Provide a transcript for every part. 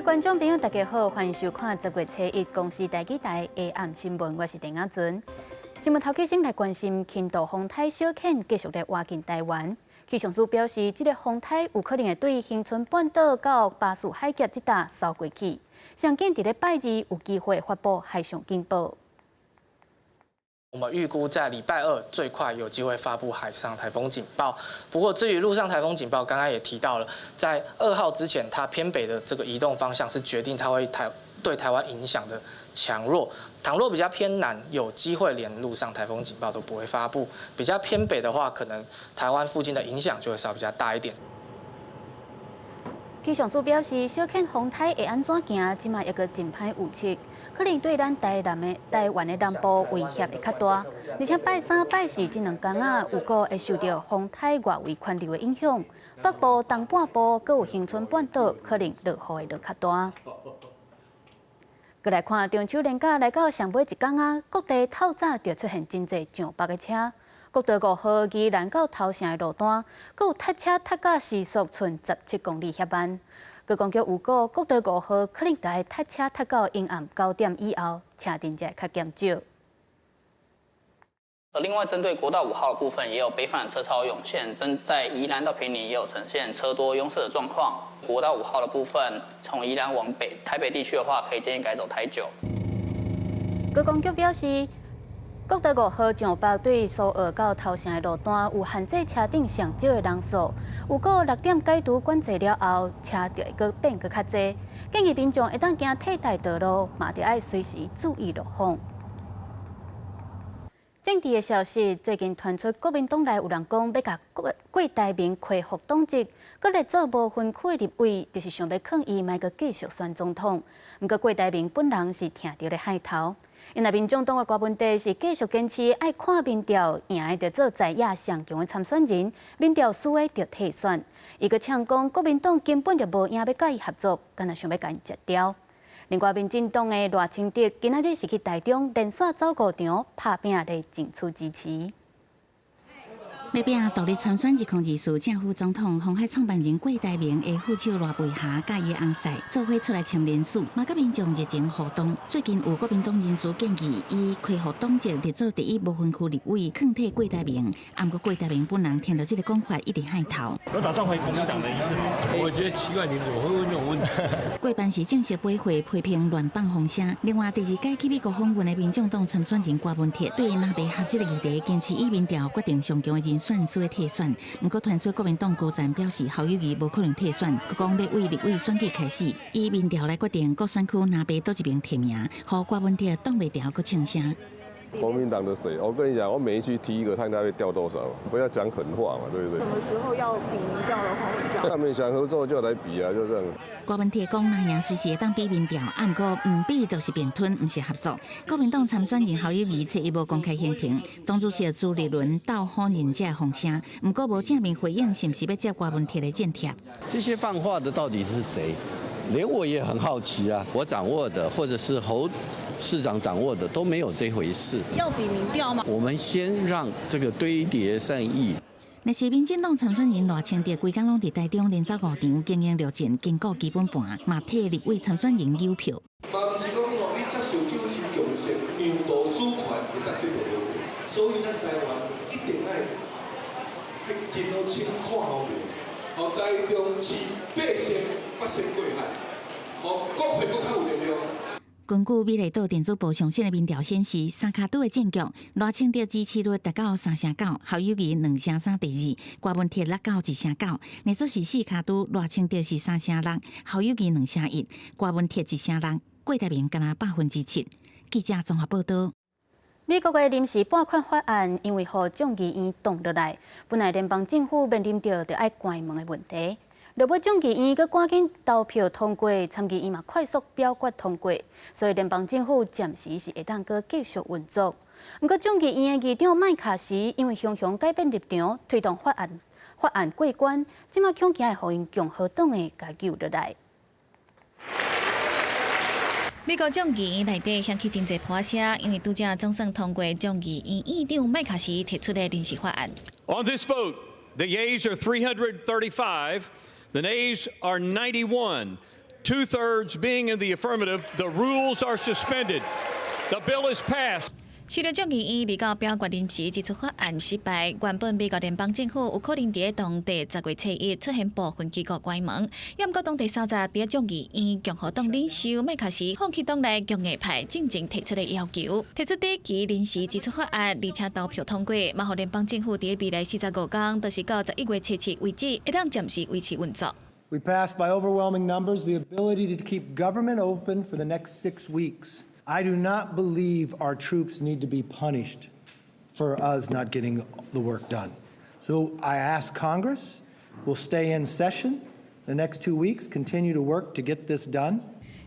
觀眾朋友，大家好，歡迎收看10月初一公視台語台下暗新聞，我是鄭亞尊。新聞頭起先來關心輕度風台小犬繼續咧倚近台灣。氣象署表示，這个風台有可能會對恆春半島到巴士海峽這搭掃過去，上緊佇咧拜二有機會發布海上警報。我們預估在禮拜二最快有機會發布海上颱風警報。不過至於陸上颱風警報，剛剛也提到了，在2號之前，它偏北的這個移動方向是決定它會對台灣影響的強弱。倘若比較偏南，有機會連陸上颱風警報都不會發布；比較偏北的話，可能台灣附近的影響就會稍比較大一點。氣象署表示，小犬風台會按怎行，這馬猶閣真歹預測，可能對咱台灣的南部威脅會較大。而且拜三、拜四這兩工仔，有閣會受著風台外圍環流的影響，北部、東半部閣有恆春半島可能落雨會落較大。閣來看中秋連假來到上尾一工仔，各地透早就出現真濟上北的車。國道5號宜蘭到頭城的路段，閣有塞車塞甲時速賰17公里遐慢。觀光局預告，國道5號可能會塞車塞到陰暗9點以後，車陣才會較減少。另外，針對國道5號的部分，也有北返車潮湧現，針在宜蘭到坪林也有呈現車多擁塞的狀況。國道5號的部分，從宜蘭往北台北地區的話，可以建議改走台九。觀光局表示，國道5號上北對蘇澳到頭城的路段有限制車頂上少的人數，預告6點解除管制了後，車就會閣變閣較濟。建議民眾會當行替代道路，嘛著愛隨時注意路況。政治的消息，最近傳出國民黨內有人講欲共郭台銘恢復黨籍，閣來做無分區立委，就是想欲勸伊莫閣繼續選總統。毋過郭台銘本人是疼著咧害頭。因為民眾黨的郭文帝是繼續堅持愛看民調，贏的就做在野上強的參選人，民調輸的就退選。伊閣嗆講國民黨根本就無影欲佮伊合作，敢若想欲共𪜶食掉。另外，民進黨的賴清德今仔日是去台中連續走五場，拍拚來爭取支持。欲拚獨立參選2024正副總統，鴻海創辦人郭台銘的副手賴佩霞佮伊的翁婿做伙出來簽聯署，嘛佮民眾熱情互動。最近有國民黨人士建議，以恢復黨籍列做第一無分區立委，勸退郭台銘。毋過郭台銘本人聽著這个講法，一直害頭。有打算回國民黨的意思嗎？我覺得奇怪，你怎麼會問這種問題？郭班是正式回會批評亂放風聲。另外，第二屆去美國訪問的民進黨參選人郭文鐵，對藍白合這个議題，堅持以民調決定上強的人選，所以退選。毋過傳出國民黨高層表示，侯友宜無可能退選，閣講欲為立委選舉開始，以民調來決定各選區藍白佗一爿提名，予郭文鐵擋袂牢，閣嗆聲。國民黨的誰？我跟你講，我每一區提一個，看他會掉多少。不要講狠話嘛，對不對？什麼時候要比民調的話？他們想合作就來比啊，就這樣。郭文鐵講，若贏隨時會當比民調，毋過毋比就是併吞，毋是合作。國民黨參選人侯友宜初一無公開行程，黨主席朱立倫鬥否認這風聲，毋過無正面回應，是毋是欲接郭文鐵的戰帖？這些放話的到底是誰？連我也很好奇啊！我掌握的，或者是侯市長掌握的，都沒有這回事。要比民調嗎？我們先讓這個堆疊善意。若是民進黨參選人賴清德，規工攏佇台中連走五場，經營路線堅固基本盤，嘛替立委參選人誘票。嘛毋是講哦，你接受九二共識，讓渡主權會當得到和平，所以咱台灣一定愛真好清看好明，予台中市八仙八仙過海，予國會閣較有力量。根據美麗島電子報上新的民調顯示，三跤拄的戰局，賴清德支持率達到3成9，侯友宜2成3第二，郭文鐵落到1成9。若做是四跤拄，賴清德是3成6，侯友宜2成1，郭文鐵1成6，郭台銘干焦7%。記者綜合報道。美國的臨時撥款法案因為予眾議院擋落來，本來聯邦政府面臨著著愛關門的問題。落尾眾議院閣趕緊投票通過，參議院嘛快速表決通過，所以聯邦政府暫時是會當閣繼續運作。毋過眾議院的議長麥卡錫因為雄雄改變立場，推動法案過關，這馬恐驚會予𪜶共和黨的共救落來。美國眾議院內底響起真濟破聲，因為拄才總算通過眾議院院長麥卡錫提出的臨時法案。 On this vote, the yeas are 335, the nays are 91. Two-thirds being in the affirmative, the rules are suspended. The bill is passed. 隨著眾議院未到表決臨時支出法案失敗，原本美國聯邦政府有可能佇當地10月初一出現部分機構關門。也毋過當地三十佇眾議院共和黨領袖麥卡錫放棄黨內強硬派進前提出的要求，提出短期臨時支出法案，而且投票通過，嘛予聯邦政府佇未來45工，就是到11月初七為止，會當暫時維持運作。 We passed by overwhelming numbers the ability to keep government open for the next 6 weeks. I do not believe our troops need to be punished for us not getting the work done. So I ask Congress will stay in session the next 2 weeks, continue to work to get this done.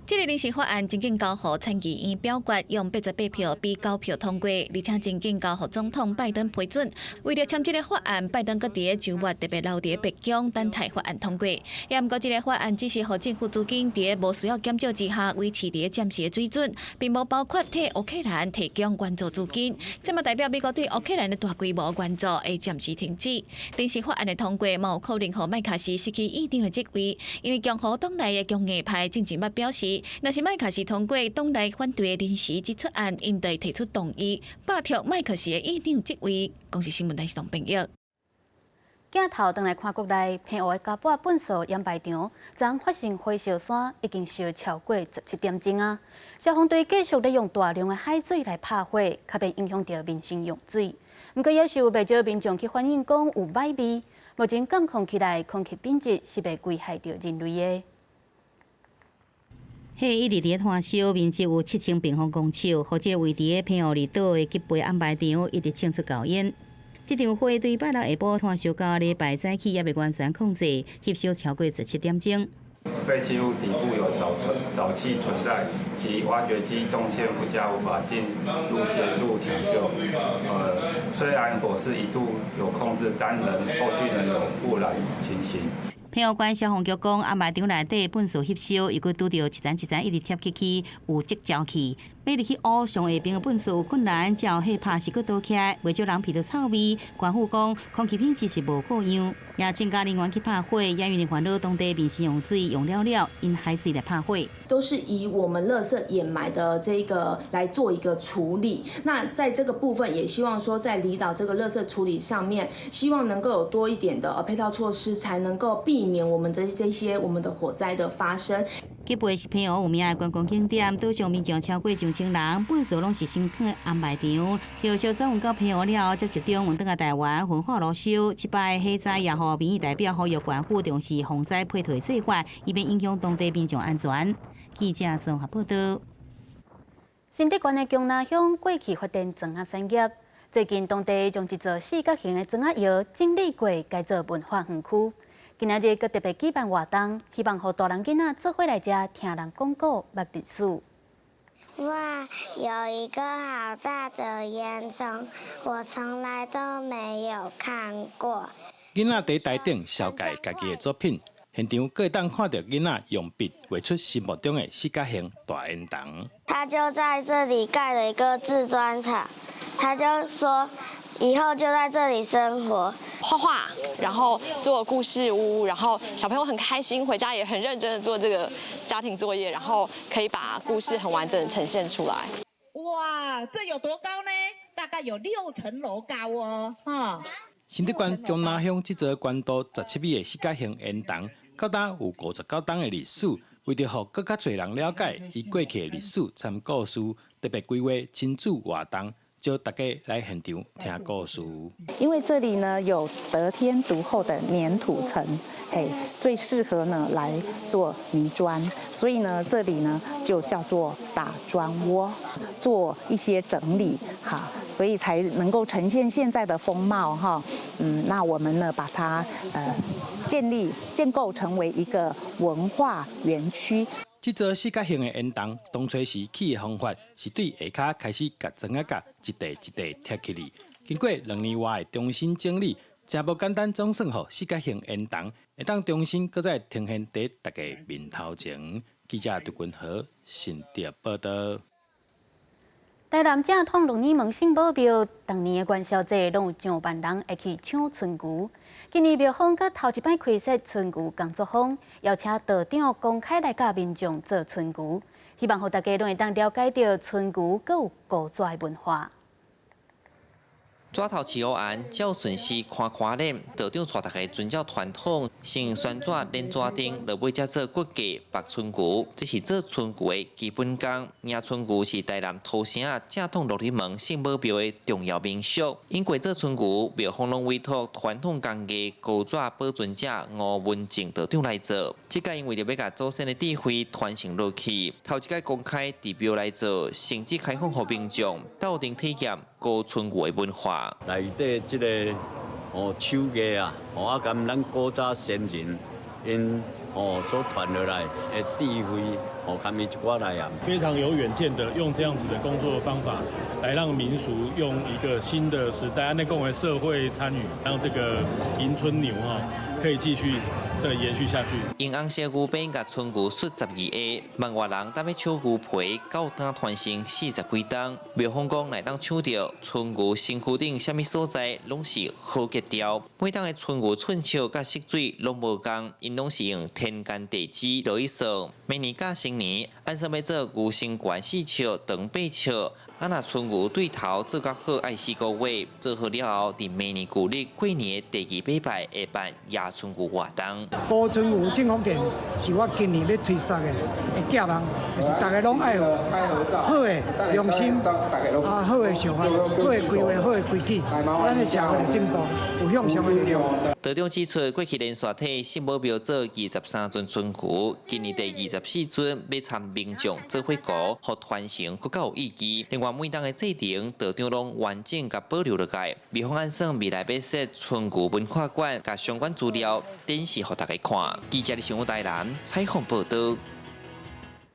這个臨時法案真緊交予參議院表決，用88票比9票通過，而且真緊交予總統拜登批准。為著簽這个法案，拜登閣佇個週末特別留佇白宮等待法案通過。也毋過，這个法案只是予政府資金佇個無需要減少之下維持佇個暫時的水準，並無包括替烏克蘭提供援助資金。這嘛代表美國對烏克蘭的大規模援助會暫時停止。臨時法案的通過，嘛有可能予麥卡錫失去議長的職位，因為共和黨內的強硬派進前捌表示，若是麥卡錫通過黨內反對的臨時支出案，𪜶會提出動議，罷黜麥卡錫的議長職位。公視新聞台是董編譯。鏡頭轉來看國內，澎湖的嘉八糞埽掩埋場，昨昏發生火燒山，已經燒超過17點鐘啊！消防隊繼續咧用大量的海水來拍火，較免影響著民生用水。毋過也是有袂少民眾去反映講有歹味，目前監控起來，空氣品質是袂危害著人類的。火一直佇咧燃燒，面積有7000平方公尺，予這个位佇咧澎湖離島的吉貝掩埋場一直衝出厚煙。這場火對拜六下晡燃燒到禮拜早起，猶未完全控制，翕燒超過17點鐘。廢棄物底部有沼氣存在，及挖掘機動線不佳，無法進入協助搶救。雖然火勢一度有控制，但仍後續仍有復燃情形。澎湖縣消防局講，掩埋場內底糞埽翕燒，又閣拄著一層一層一直疊起去，有積沼氣。欲入去挖上下爿的糞埽有困難，之後火拍時閣倒起來，袂少人鼻著臭味。縣府講，空氣品質是無過樣，也增加人員去拍火，也因為煩惱當地民生用水用了了，用海水來拍火。都是以我們垃圾掩埋的這個來做一個處理。那在這個部分，也希望說在離島這個垃圾處理上面，希望能夠有多一點的配套措施，才能夠避免我們的這些我們的火災的發生。吉貝是澎湖有名的觀光景點，島上民眾超過上千人，糞埽攏是先囥掩埋場。後續轉運到澎湖了後，才集中運轉來台灣焚化爐燒。這擺火災也予民意代表呼籲縣府重視防災配套做法，以免影響當地民眾安全。記者綜合報道。新竹縣的薑林鄉過去發展磚仔產業，最近當地將一座四角形的磚仔窯整理過，改做文化園區。今仔日閣特別舉辦活動，希望予大人囡仔做伙來遮聽人講故、捌歷史。哇，有一個好大的煙囪，我從來都沒有看過。囡仔佇台頂紹介家己的作品，現場閣會當看著囡仔用筆畫出心目中的四角形大煙囪。他就在這裡蓋了一個製磚廠，他就說以後就在這裡生活，畫畫，然後做故事屋，然後小朋友很開心，回家也很認真的做這個家庭作業，然後可以把故事很完整的呈現出來。哇，這有多高呢？大概有6層樓高哦，哈。新竹縣薑林鄉這座懸高17米的四角形煙囪，到今有59冬的歷史。為著予閣較濟人了解伊過去的歷史參故事，特別規劃親子活動，招大家來現場聽故事。因為這裡呢有得天獨厚的黏土層，嘿，最適合呢來做泥磚，所以呢這裡呢就叫做打磚窩，做一些整理，哈，所以才能夠呈現現在的風貌，哈，那我們呢把它建立建構成為一個文化園區。這座四角形的煙囪，當初時起的方法是對下跤開始共磚仔角一塊一塊疊起來。經過2年外的重新整理，誠無簡單，總算予四角形煙囪會當重新閣再呈現佇大家面頭前。記者杜君和新竹報導。台台南正統鹿耳門聖母廟，逐年的元宵節攏有上萬人會去搶春牛。今年廟方閣頭一擺開設春牛工作坊，邀請道長公開來教民眾做春牛，希望予大家攏會當了解著春牛閣有古紙的文化。紙頭飼烏絚，照順序看看咧，道長帶大家遵照傳統，先旋紙連紙釘，落尾才做骨架縛春牛，這是做春牛的基本功。迎春牛是台南土城正統鹿耳門聖母廟的重要民俗。因過做春牛，廟方攏委託傳統工藝高紙保存者吳文靜道長來做。這擺𪜶為著欲共祖先的智慧傳承落去，頭一擺公開佇廟來做，甚至開放予民眾鬥陣體驗古春牛的文化。內底這個手藝啊，佮咱古早先人𪜶所傳落來的智慧，佮伊一寡內涵。非常有遠見的，用這樣子的工作方法，來讓民俗用一個新的時代，按呢講的社會參與，讓這個迎春牛可以繼續的延續下去。用紅色牛鞭共春牛術12下，萬外人踮咧搶牛皮，到今傳承40幾冬。廟方講，若當搶著春牛身軀頂啥物所在，攏是好吉兆。每當的春牛寸尺佮色水攏無仝，𪜶攏是用天干地支落去算。明年佮新年，按算欲做牛身懸4尺，長8尺。啊，若春牛對頭做較好，愛4個月，做好了後，佇明年舊曆過年的第二禮拜會辦迎春牛活動。高春牛進福殿是我今年咧推捒的寄望，就是大家攏愛有好的良心，啊好的想法，好的規劃，好的規矩，咱的社會就進步，有向上的力量。道長指出，過去連續替聖母廟做23尊春牛，今年第24尊欲參民眾做伙糊，予傳承閣較有意義。另外，每當的祭典，道長攏完整共保留落來。廟方按算未來欲設春牛文化館，共相關資料展示予大家看。記者新聞台南採訪報導。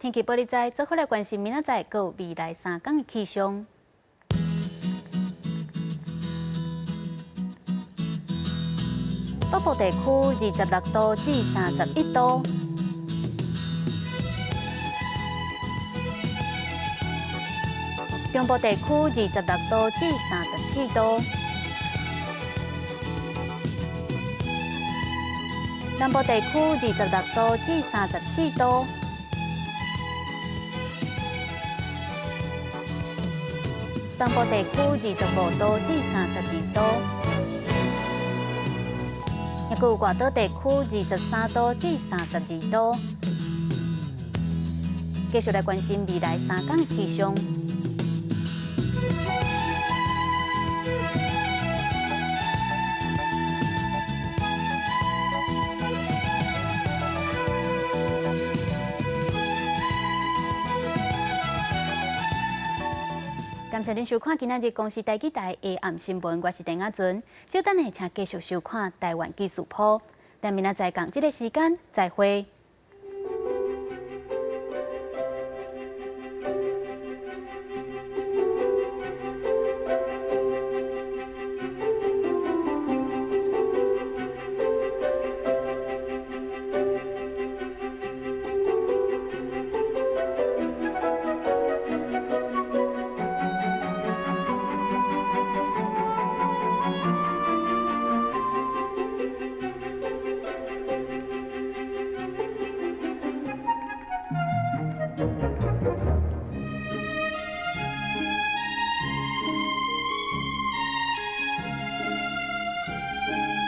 天氣報你知，做伙來關心明仔載閣有未來3工的氣象。北部地區26度至31度。中部地區26度至34度，南部地區26度至34度，東部地區25度至32度，抑閣有外島地區23度至32度。繼續來關心未來3工的氣象。感謝您收看今仔日公視台語台下暗新聞，我是鄧亞尊。稍等下，請繼續收看台灣紀事譜。咱明仔載仝這个時間再會。